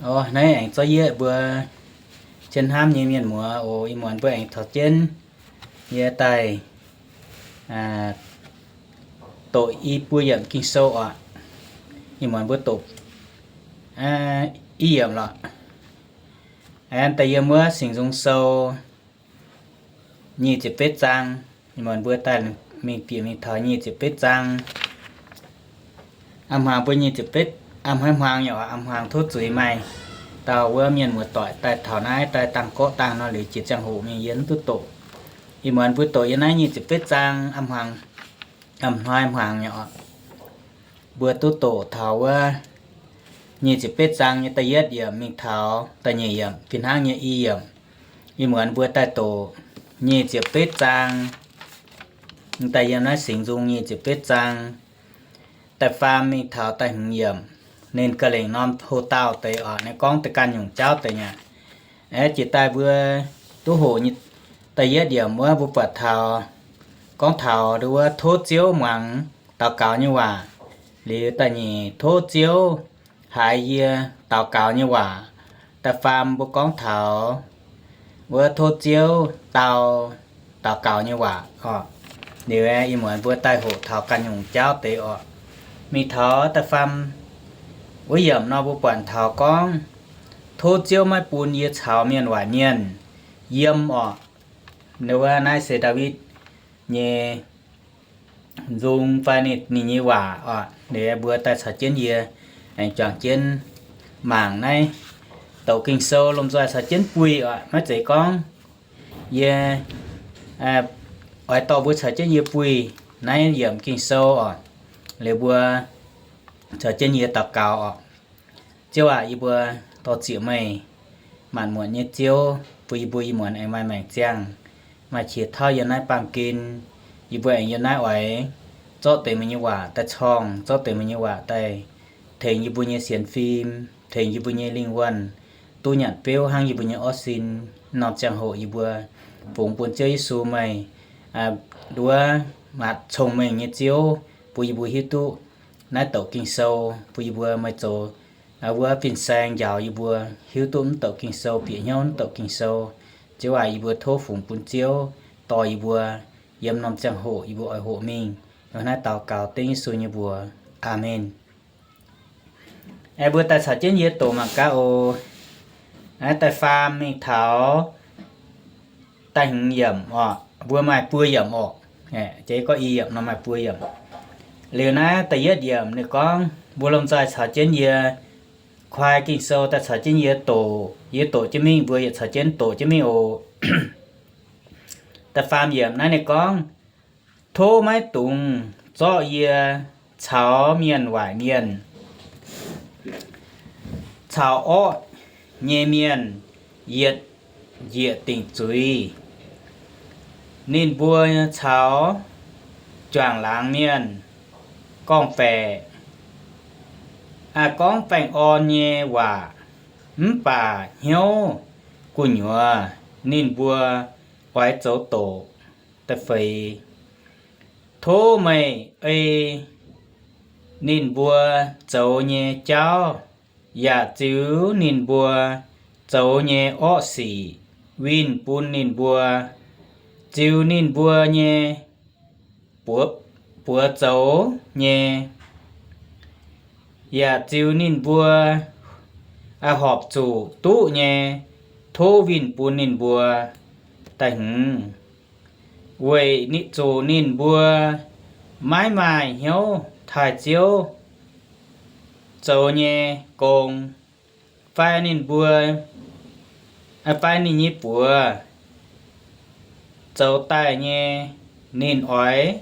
Orv, naaiv aengx zorqv yie mbuo zien hnamv nyei mienh muoz oc, ih muonz mbuo aengx caux jienv yie daaih doqc i buo yiemc Ging-Sou oc. Ih muonz mbuo doqc i yiemc lorqc. Aengx daaih yiem wuov Singx Nzung Sou nyic ziepc betv zaang. Ih muonz mbuo daaih mingh bieqc mingh taux nyic ziepc betv zaang. A'hmuangx mbuo nyic ziepc betv, a'hmuangx, a'hmuangx nyei oc, a'hmuangx tov zuiz maaih dauh wuov mienh muoz-doic daaih taux naaiv daaih dangh gorqv dangh nor liuz jiex ziangh hoc mingh yie mv duqv doqc. Ih muonz mbuo doqc yiem naaiv nyic ziepc betv zaang, a'hmuangx, a'hnoi a'hmuangx nyei oc. Mbuo duqv doqc taux wuov nyic ziepc betv zaang nyei da'yietv yiemc mingh taux da'nyeic yiemc fih hnangv nyei i yiemc. Ih muonz mbuo daaih doqc nyic ziepc betv zaang, daaih yiem naaiv Singx Nzung nyic ziepc betv zaang, da'faam mingh taux da'hmz yiemc. Ninh ga'lengc norm hlo dauh deix oc, ninh gorngv deix ganh nyungc jauv deix nyei. Aeqv, jiex daaih mbuo duqv hoqc nyei da'yietv yiemc wuov mbuo buatc taux, gorngv taux wuov tov Ziouv muangx daux gaux nyei waac. Liuz da'nyeic, tov Ziouv haiz yie daux gaux nyei waac. Da'faam mbuo gorngv taux wuov tov Ziouv dau daux gaux nyei waac oc. Liuz ih muonz mbuo daaih hoqc taux ganh nyungc jauv deix oc. Mingh taux da'faam wuov yiemc nor mbuo buatc taux gorngv, tov Ziouv maiv bun yie caux mienh waaic mienh yiem oc. Wuov naaiv se Ndaawitv nyei nzung fai ninh, ninh nyei waac oc. Liuz mbuo daaih caux jienv yie aengx juangc jienv mangc naaiv douc Ging-Sou lomh nzoih caux jienv buih oc. Maiv zeiz gorngv yie oix dorh mbuo caux jienv yie buih naaiv yiemc Ging-Sou oc. Liuz mbuo caux jienv yie daux gaux oc. Ziouv aac, yie mbuo dor-ziec meih, maanc muotc nyei Ziouv, bun yie mbuo ih muonz aengx maaih maengc ziangh, maaih qiex tauv yiem naaiv baamh gen. Yie mbuo aengx yiem naaiv oix zorqv deix meih nyei waac daaih corngh, zorqv deix meih nyei waac daaih tengx yie mbuo nyei sienx fim, tengx yie mbuo nyei lingh wuonh duqv nyanc beuv hnangv yie mbuo nyei orv sin. Norm ziangh hoc yie mbuo fungx bun Ziouv Yesu meih, nduov, maatc cong-mengh nyei Ziouv, bun yie mbuo hiuv duqv naaiv douc Ging-Sou, bun yie mbuo meih zoux wuov fin-saeng njaaux yie mbuo hiuv duqv mv douc Ging-Sou, bieqc hnyouv mv douc Ging-Sou. Ziouv aac, yie mbuo tov fungx bun Ziouv dorh yie mbuo yiem norm ziangh hoc yie mbuo oix hoqc mingh. Yiem naaiv daux gaux dengv Yesu nyei mbuox. Aamen. Aeqv, mbuo daaih caux jienv yie doqc mangc gaax oc. Naaiv da'faam mingh taux da'hmz yiemc oc. Mbuo maaih buo yiemc oc. Jiex gorngv i yiemc nor maaih buo yiemc. Liuz naaiv da'yietv yiemc ninh gorngv, mbuo lomh nzoih caux jienv yie kuaai Ging-Sou daaih caux jienv yie doqc. Yie doqc jienv mingh, mbuo yietc caux jienv doqc jienv mingh oc. Da'faam yiemc naaiv ninh gorngv, tov maiv dungx zorqv yie caux mienh waaic mienh caux orqv nyei mienh yietc njiec dingc zuiz. Ninh mbuo caux juangc laangz mienh gorngv-baeqc, gorngv baengh orn nyei waac, mv baac hnyouv gu'nyuoz ninh mbuo oix zoux doqc. Da'feix, tov meih ei ninh mbuo zoux nyei jauv, yaac ziux ninh mbuo zoux nyei orqv sic winh bun ninh mbuo, ziux ninh mbuo nyei buoz, buoz zoux nyei, yaac ziux ninh mbuo horpc zuqc duqv nyei, tov winh bun ninh mbuo. Da'hmz, weic zuqc ninh mbuo maiv maaih hnyouv taaih Ziouv zoux nyei gong, fai ninh mbuo, fai ninh nyei buoz zoux daaih nyei, ninh oix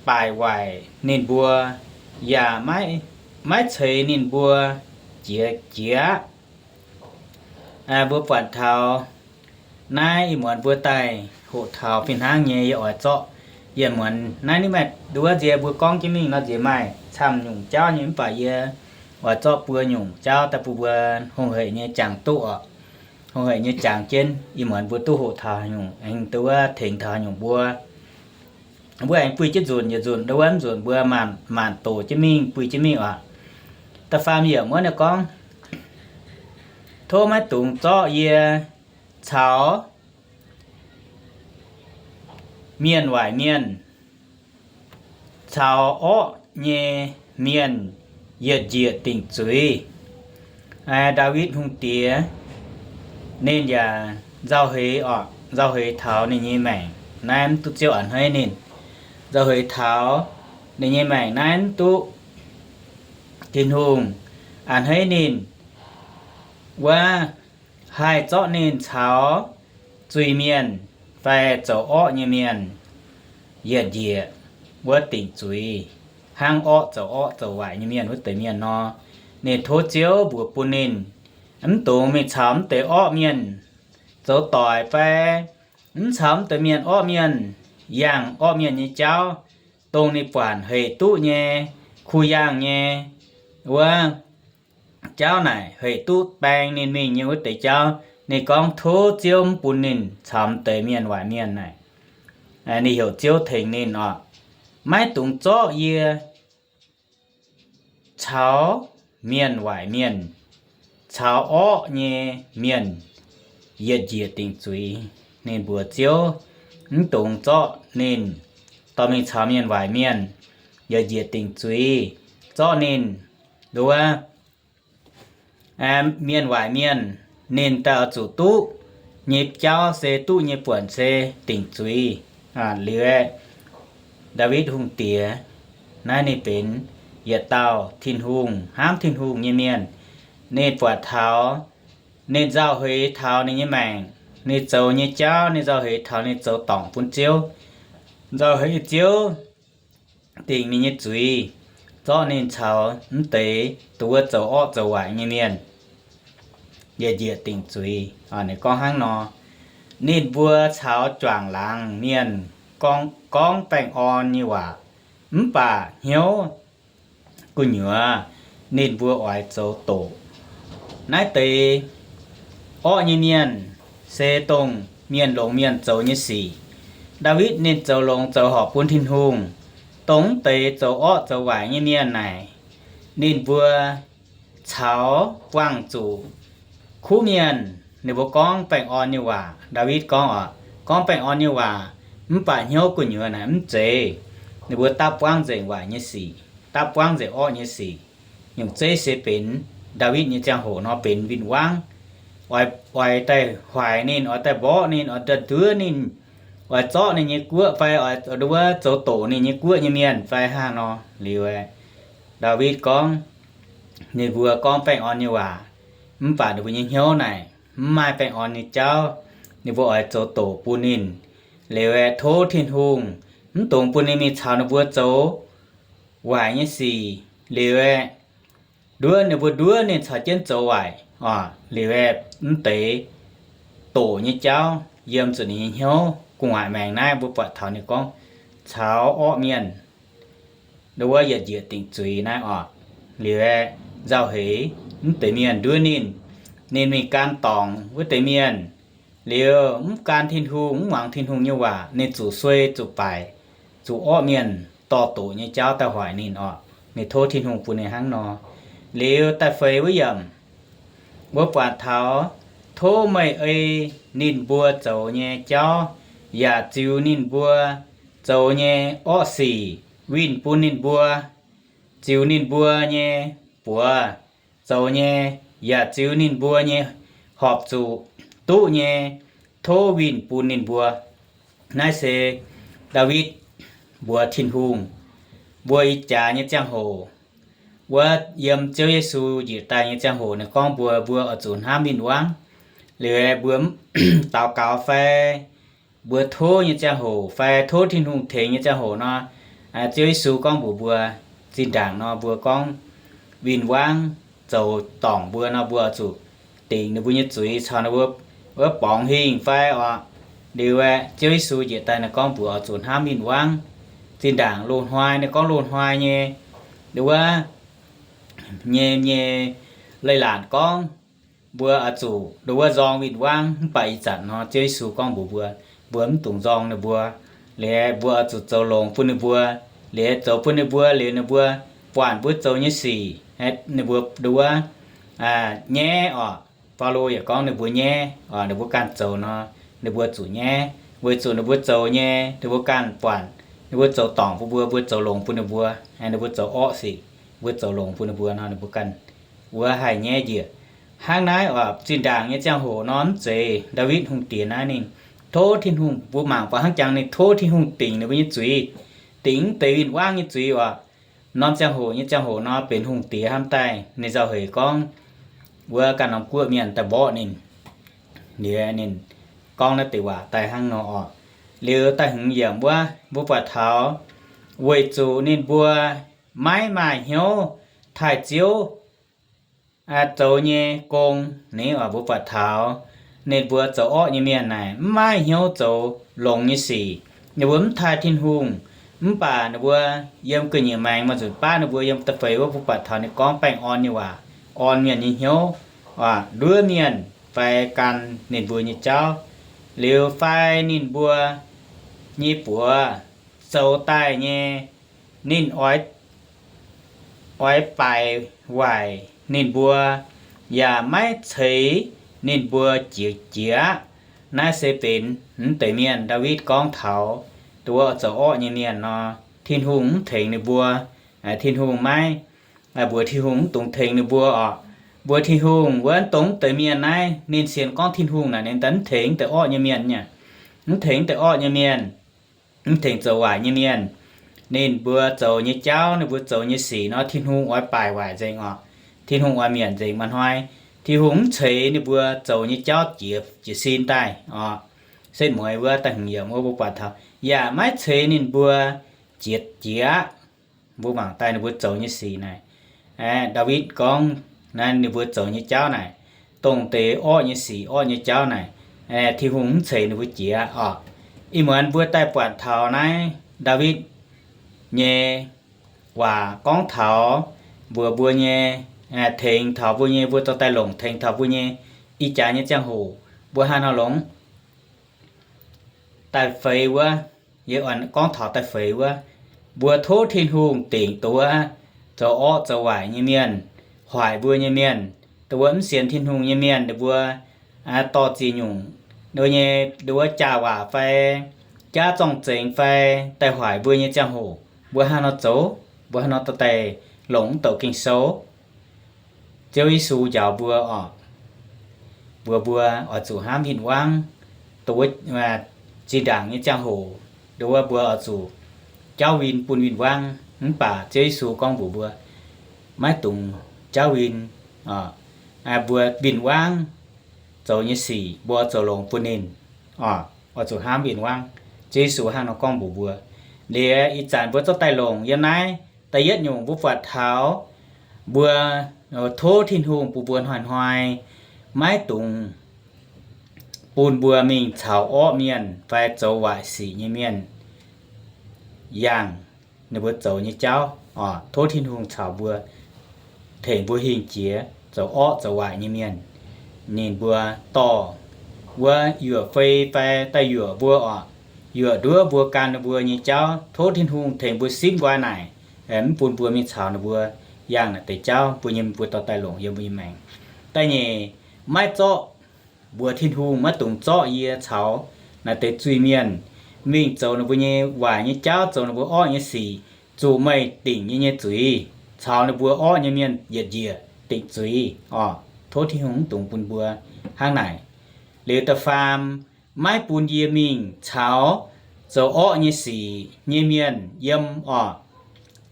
baaic waaic ninh mbuo, yaac maiv, maiv ceix ninh mbuo jiex jiez aqv. Mbuo buatc taux naaiv ih muonz mbuo daaih hoqc taux fih hnangv nyei, yie oix zorqv yie muonz naaiv nitv maaih nduov nzie mbuo gorngv jienv mingh nor nziex maaih camv nyungc jauv nyei, mv baac yie oix zorqv buo nyungc jauv daaih bun mbuo hungh hec nyei jangx duqv oc. Hungh hec nyei jangx jienv, ih muonz mbuo duqv hoqc taux haaix nyungc, aengx nduov tengx taux haaix nyungc mbuo. Mbuo aengx buih jienv nzunc, yietc nzunc nduov wuov nzunc mbuo maanc, maanc doqc jienv mingh, buih jienv mingh oc. Da'faam yiemc wuov ninh gorngv, Tov maiv dungx zorqv yie caux mienh waaic mienh, caux orqv nyei mienh yietc njiec dingc zuiz. Ndaawitv Hungh Diex ninh yaac nzauh heix oc, nzauh heix taux ninh nyei maengc naaiv mv duqv Ziouv a'hneiv ninh. Nzauh heix taux ninh nyei maengc naaiv mv duqv Tin-Hungh a'hneiv ninh, wuov haih zorqv ninh caux zuiz-mienh fai zoux orqv nyei mienh yietc njiec wuov dingc zuiz, hnangv orqv zoux orqv zoux waaic nyei mienh wuov deix mienh nor. Ninh tov Ziouv mbuox bun ninh, mv dungx mingh caux mv deix orqv mienh zoux doic fai mv caux mv deix mienh orqv mienh yangh orqv mienh nyei jauv, dongh ninh buatc hec duqv nyei, kuh yangh nyei wuov jauv naaic hec duqv baeng ninh mingh nyei wuov deix jauv. Ninh gorngv tov Ziouv mv bun ninh caux mv deix mienh waaic mienh naaic. Ninh heuc Ziouv tengx ninh oc. Maiv dungx zorqv yie caux mienh waaic mienh, caux orqv nyei mienh yietc njiec dingc zuiz. Ninh mbuox Ziouv mv dungx zorqv ninh dorh mingh caux mienh waaic mienh yietc njiec dingc zuiz, zorqv ninh nduov mienh waaic mienh, ninh daaih oix zuqc duqv nyei jauv se duqv nyei buonc se dingc zuiz. Liuz aeqv, Ndaawitv Hungh Diex naaiv ninh benx yietc dauh Tin-Hungh, hnamv Tin-Hungh nyei mienh. Ninh buatc taux, ninh nzauh heix taux ninh nyei maengc, ninh zoux nyei jauv, ninh nzauh heix taux ninh zoux dorngc bun Ziouv, nzauh heix Ziouv dingc ninh nyei zuiz, zorqv ninh caux mv deix duqv wuov zoux orqv zoux waaic nyei mienh yietc njiec dingc zuiz. Ninh gorngv hnangv nor, ninh mbuo caux juangc laangz mienh gorngv baengh orn nyei waac, mv baac hnyouv gu'nyuoz ninh mbuo oix zoux doqc. Naaiv deix orqv nyei mienh se dongh mienh longx mienh zoux nyei sic. Ndaawitv ninh zoux longx zoux horpc bun Tin-Hungh. Dongh mv deix zoux orqv zoux waaic nyei mienh naaic, ninh mbuo caux buangh zuqc kuv mienh, ninh mbuo gorngv baengh orn nyei waac. Ndaawitv gorngv oc, gorngv baengh orn nyei waac, mv baac hnyouv gu'nyuoz naaic mv zeiz. Ninh mbuo dapv buangv nzengc waaic nyei sic, dapv buangv nzengc orqv nyei sic. Nyungc zeiv se benx Ndaawitv nyei ziangh hoc nor benx win-wangv, oix, oix daaih hoic ninh, oix daaih mborqv ninh, oix daaih nduov ninh, oix zorqv ninh nyei guoqv fai oix nduov zoux doqc ninh nyei guoqv nyei mienh fai hnangv nor. Liuz aeqv, Ndaawitv gorngv, ninh mbuo gorngv baengh orn nyei waac, mv baac ninh mbuo nyei hnyouv naaic mv maaih baengh orn nyei jauv, ninh mbuo oix zoux doqc bun ninh. Liuz aeqv, tov Tin-Hungh mv dungx bun ninh mingh caux ninh mbuo zoux waaic nyei sic. Liuz aeqv, nduov ninh mbuo nduov ninh caux jienv zoux waaic oc. Liuz aeqv, mv deix doqc nyei jauv yiem zuqc ninh nyei hnyouv. Gu'nguaaic maengc naaiv mbuo buatc taux ninh gorngv caux orqv mienh nduov yietc njiec dingc zuiz naaiv oc. Liuz aeqv, nzauh heix mv deix mienh nduov ninh, ninh mingh gan dorngc wuov deix mienh. Liuz mv gan Tin-Hungh, mv muangx Tin-Hungh nyei waac, ninh zuqc suei zuqc baaic, zuqc orqv mienh dorh doqc nyei jauv daaih hoic ninh oc. Ninh tov Tin-Hungh bun ninh hnangv nor. Liuz da'feix wuov yiemc, mbuo buatc taux, tov meih ei ninh mbuo zoux nyei jauv yaac ziux ninh mbuo zoux nyei orqv sic winh bun ninh mbuo, ziux ninh mbuo nyei buoz zoux nyei, yaac ziux ninh mbuo nyei horpc zuqc duqv nyei, tov winh bun ninh mbuo. Naaiv se Ndaawitv mbuox Tin-Hungh. Mbuo ih jaax nyei ziangh hoc, wuov yiem Ziouv Yesu njiec daaih nyei ziangh hoc, ninh gorngv mbuox mbuo oix zuqc hnamv win-wangv. Liuz mbuo daux gaux fai mbuo tov nyei ziangh hoc fai tov Tin-Hungh tengx nyei ziangh hoc nor, Ziouv Yesu gorngv mbuox mbuo, zinh ndaangc nor mbuo gorngv win-wangv zoux dorngc mbuo nor, mbuo oix zuqc dingc ninh mbuo nyei zuiz caux ninh mbuo wuov borngz hingh fai oc. Liuz aeqv, Ziouv Yesu njiec daaih ninh gorngv mbuox oix zuqc hnamv win-wangv. Zinh ndaangc loz-hnoi, ninh gorngv loz-hnoi nyei, wuov nyei, nyei leiz-latc gorngv mbuo oix zuqc nduov nzorng win-wangv. Mv baac ih zanc nor Ziouv Yesu gorngv mbuox mbuo, mbuo mv dungx nzorng ninh mbuo. Liuz mbuo oix zuqc zoux longx bun ninh mbuo. Liuz zoux bun ninh mbuo liuz, ninh mbuo buatc mbuo zoux nyei sic, ninh mbuo nduov nyaiv oc. Baulo yaac gorngv ninh mbuo nyaiv, ninh mbuo ganh zoux nor, ninh mbuo zuqc nyaiv, weic zuqc ninh mbuo zoux nyei, ninh mbuo ganh buatc, ninh mbuo zoux dorngc bun mbuo, mbuo zoux longx bun ninh mbuo, ninh mbuo zoux orqv sic, mbuo zoux longx bun ninh mbuo nor, ninh mbuo ganh wuov haih nyaiv njiec. Hnangv naaiv oc, zinh ndaangc nyei ziangh hoc nor mv zeiz Ndaawitv Hungh Diex naaiv ninh tov Tin-Hungh, mbuo mangc buatc hnangv jangx ninh tov Tin-Hungh dingc ninh mbuo nyei zuiz, dingc mv deix win-wangv nyei zuiz oc. Norm ziangh hoc nyei ziangh hoc nor benx hungh diex hnamv daaih, ninh nzauh heix gorngv wuov ganh norm guoqv mienh daaih mborqv ninh. Liuz ninh gorngv naaiv deix waac daaih hnangv nor oc. Liuz da'hmz yiemc wuov mbuo buatc taux, weic zuqc ninh mbuo maiv maaih hnyouv taaih Ziouv zoux nyei gong. Ni oc, mbuo buatc taux ninh mbuo zoux orqv nyei mienh naaic mv maaih hnyouv zoux longx nyei sic. Ninh mbuo mv taaih Tin-Hungh, mv baac ninh mbuo yiem gu'nyuoz maengx maaih nzunc baav ninh mbuo yiem da'feix wuov mbuo buatc taux ninh gorngv baengh orn nyei waac, orn mienh nyei hnyouv, nduov mienh fai gan ninh mbuo nyei jauv, liuz fai ninh mbuo nyei buoz zoux daaih nyei, ninh oix oix baaic waaic ninh mbuo, yaac maiv ceix ninh mbuo jiex jiex aqv. Naaiv se benx mv deix mienh Ndaawitv gorngv taux dongh wuov zoux orqv nyei mienh nor, Tin-Hungh mv tengx ninh mbuo. Tin-Hungh maiv, mbuox Tin-Hungh mv dungx tengx ninh mbuo oc. Mbuox Tin-Hungh wuov dongh mv deix mienh naaiv, ninh sienx gorngv Tin-Hungh naaic ninh mv tengx mv deix orqv nyei mienh nyei, mv tengx mv deix orqv nyei mienh, mv tengx zoux waaic nyei mienh. Ninh mbuo zoux nyei jauv, ninh mbuo zoux nyei sic nor, Tin-Hungh oix baaic waaic nzengc oc. Tin-Hungh oix mietc nzengc. Maaih hnoi Tin-Hungh mv ceix ninh mbuo zoux nyei jauv jiex, jiez sin daaih oc. Setv mueiz wuov da'hmz yiemc wuov mbuo buatc taux yaac maiv ceix ninh mbuo jiex jiex aqv. Mbuo mangc daaih ninh mbuo zoux nyei sic naaic, Ndaawitv gorngv naaiv ninh mbuo zoux nyei jauv naaic, dongh deix orqv nyei sic, orqv nyei jauv naaic, Tin-Hungh mv ceix ninh mbuo jiex oc. Ih muonz mbuo daaih buatc taux naaiv Ndaawitv nyei waac gorngv taux mbuox mbuo nyei, tengx taux mbuo nyei, mbuo dorh daaih longc tengx taux mbuo nyei ih jaax nyei ziangh hoc mbuo haaix nor longx. Da'feix wuov, yie gorngv taux da'feix wuov, mbuo tov Tin-Hungh dingc dongh wuov zoux orqv zoux waaic nyei mienh, hoic mbuo nyei mienh, dongh wuov mv sienx Tin-Hungh nyei mienh ninh mbuo dorh ziex nyungc nyei, dongh wuov jaax waac fai jaav zorng-zengx fai daaih hoic mbuo nyei ziangh hoc, mbuo haaix nor zoux, mbuo haaix nor dorh daaih longc mv douc Ging-Sou. Ziouv Yesu njaaux mbuo oc, mbuox mbuo oix zuqc hnamv win-wangv. Dongh wuov zinh ndaangc nyei ziangh hoc, dongh wuov mbuo oix zuqc jauv win bun win-wangv. Mv baac Ziouv Yesu gorngv mbuox mbuo, maiv dungx jauv win. Mbuo win-wangv zoux nyei sic mbuo zoux longx bun ninh. Oix zuqc hnamv win-wangv. Ziouv Yesu hnangv nor gorngv mbuox mbuo. Liuz ih zanc mbuo zorqv daaih longc yiem naaiv da'yietv nyungc mbuo buatc taux mbuo tov Tin-Hungh bun mbuo hnoi-hnoi maiv dungx bun mbuo mingh caux orqv mienh fai zoux waaic sic nyei mienh yangh ninh mbuo zoux nyei jauv. Tov Tin-Hungh caux mbuo, tengx mbuo hingh jiex zoux orqv zoux waaic nyei mienh. Ninh mbuo dorh wuov yuoqc fei fai daaih yuoqc mbuo oc, yuoqc nduov mbuo gan ninh mbuo nyei jauv. Tov Tin-Hungh tengx mbuo simv nqoi naaic, mv bun mbuo mingh caux ninh mbuo yangh naaic deix jauv, mbuo nyei mbuo dorh daaih longc yiem mbuo nyei maengc. Da'nyeic, maiv zorqv, mbuox Tin-Hungh, maiv dungx zorqv yie caux naaic deix zuiz-mienh mingh zoux ninh mbuo nyei waaic nyei jauv, zoux ninh mbuo orqv nyei sic, zuqc meih dingc yie nyei zuiz, caux ninh mbuo orqv nyei mienh yietc njiec dingc zuiz oc. Tov Tin-Hungh mv dungx bun mbuo hnangv naaic. Liuz da'faam, maiv bun yie mingh caux zoux orqv nyei sic nyei mienh yiem oc.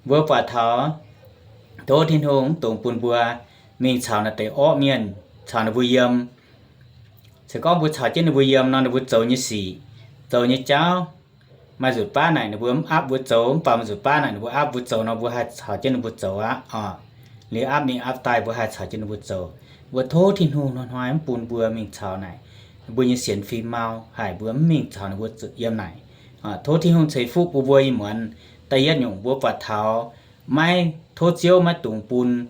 Mbuo buatc taux tov Tin-Hungh mv dungx bun mbuo mingh caux naaiv deix orqv mienh caux ninh mbuo yiem. Se gorngv mbuo caux jienv ninh mbuo yiem nor, ninh mbuo zoux nyei sic, zoux nyei jauv, maaih nzunc baav naaic ninh mbuo mv aapv mbuo zoux, mv baac maaih nzunc baav naaic ninh mbuo aapv mbuo zoux nor, mbuo haih caux jienv ninh mbuo zoux aqv oc. Liuz aapv mingh aapv daaih mbuo haih caux jienv ninh mbuo zoux. Mbuo tov Tin-Hungh hnoi-hnoi mv bun mbuo mingh caux naaic mbuo nyei sienx fim mau, haic mbuo mv mingh caux ninh mbuo yiem naaic. Tov Tin-Hungh ceix fuqv bun mbuo ih muonz. Da'yietv nyungc mbuo buatc taux maiv, tov Ziouv maiv dungx bun,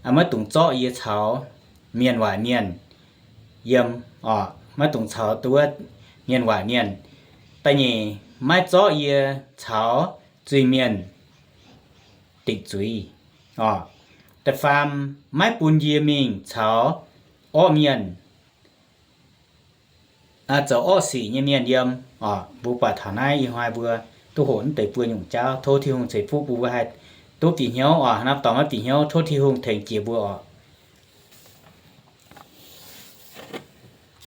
maiv dungx zorqv yie caux mienh waaic mienh yiem oc, maiv dungx caux duqv mienh waaic mienh. Da'nyeic, maiv zorqv yie caux zuiz-mienh dingc zuiz oc. Da'faam, maiv bun yie mingh caux orqv mienh, zoux orqv sic nyei mienh yiem oc. Mbuo buatc taux naaiv ih hnoi mbuo duqv hoqc naaiv deix buo nyungc jauv. Tov Tin-Hungh ceix fuqv bun mbuo haih duqv bieqc hnyouv oc. Hnangv naaiv dorngx maiv bieqc hnyouv, tov Tin-Hungh tengx jiex mbuo oc.